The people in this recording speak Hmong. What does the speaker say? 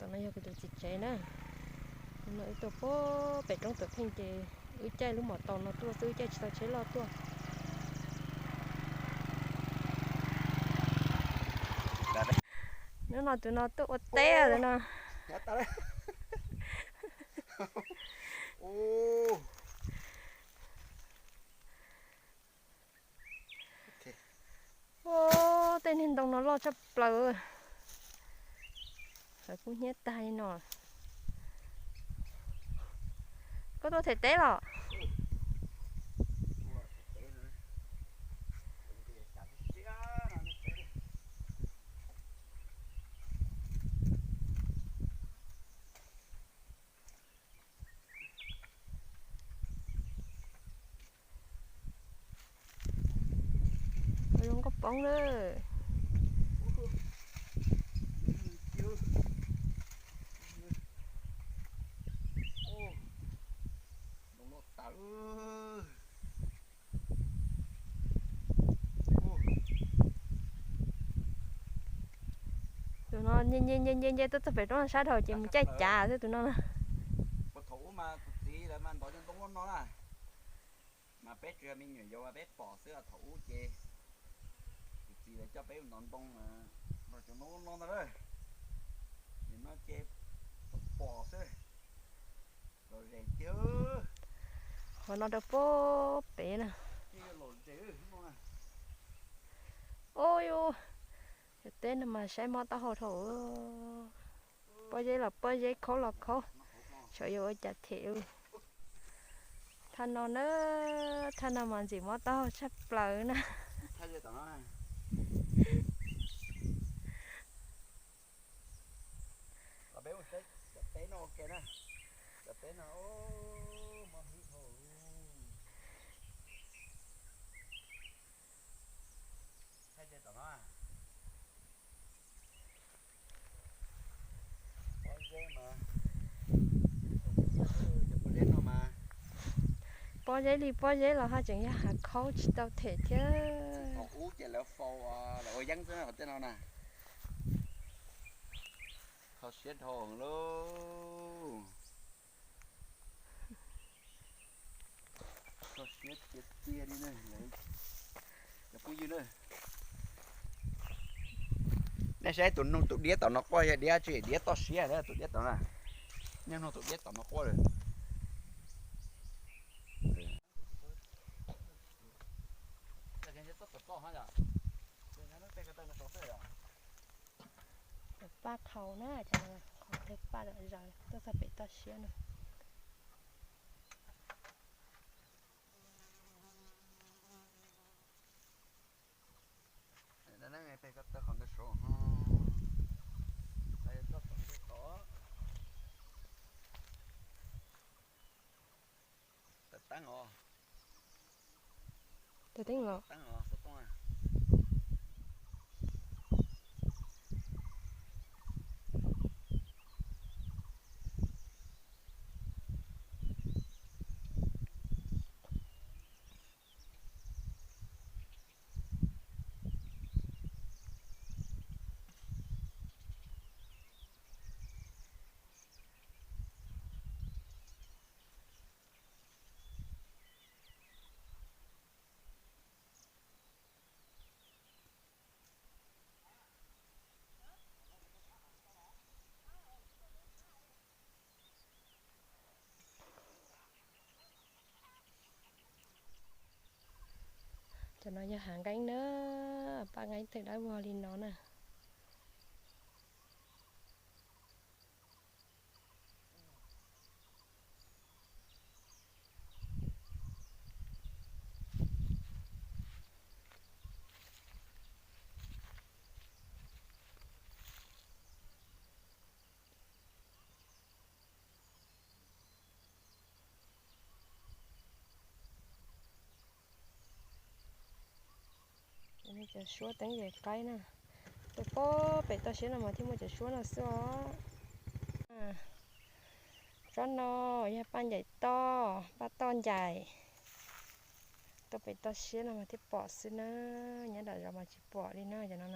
Tom no yog kuv tus txiv tsev na. No wb tuaj puag pem roob Tuam Pheej ces wb caij lub mom taus no tuaj xwb, wb caij tsis tau tsheb loj tuaj. Hnub no tus no tuaj ua teb lawm no. Ua, tej niag ntoo no loj tshaj plaws. Sawv kub hnyiab tag li no. Koj tuaj them teb los? Zoo nkauj poob lawm. Tus no nce nce nce nce nce tuaj txog pem roob sab dhau ces mus caij cav xwb tus no na. Puag thaum ub mas kuv txiv lawv mas ntov cov ntoo loj no na, mas peb tsuas yog me nyuam yaus mas peb pom xwb os. Thaum ub ces kuv txiv lawv coj peb mus ntov ntoo, ntov cov ntoo loj no ntag. Nim no ces pom xwb. Los zes tiag. Qhov no rau puag pem na. Ub, yus, cov teb no mas saib mob taub hau dhau. Pob zeb los pob zeb, khaub los khaub, xyov yuav ua cas them li. Thaj no na, thaj no mas ntxim mob taub hau tshaj plaws na. Cov teb no, cov teb no, mob hwv dhau. Thaij tej tom no. Pob zeb mas, cov pob zeb no mas, pob zeb li pob zeb los ho tseem yog hav khaub tsis tau them thiab. Thaum ub ces lawv faus, lawv ua yeeb xwb qhov tej no na. Kho siab dhau lauj. Kho siab tiag tiag li na. Cov phooj ywg na, nej saib tus noog tus diab tom no quaj, yog diab tsis diab toj siab na, tus diab tom na. Nej noog tus diab tom no quaj lawm. Paj qhau na, qhov tej paj lom zos tuaj txog pem toj siab no. Peb ko taw qhov ntawd saud, toj tom ntawd tod. Tawm teeb os. Tawm teeb os, xov tooj. Cov no yog hav nqeeb na, paj nqeeb tawg dawb vog li no na. Cov suab teeb yam qaib na, tuaj puag pem toj siab no mas thiaj muaj cov suab no xwb os. Tsob no yog paj ncaim toj, paj toj ncaim. Tuaj pem toj siab no mas thiaj pom xwb na, nyob nram zos mas tsis pom li na cov no.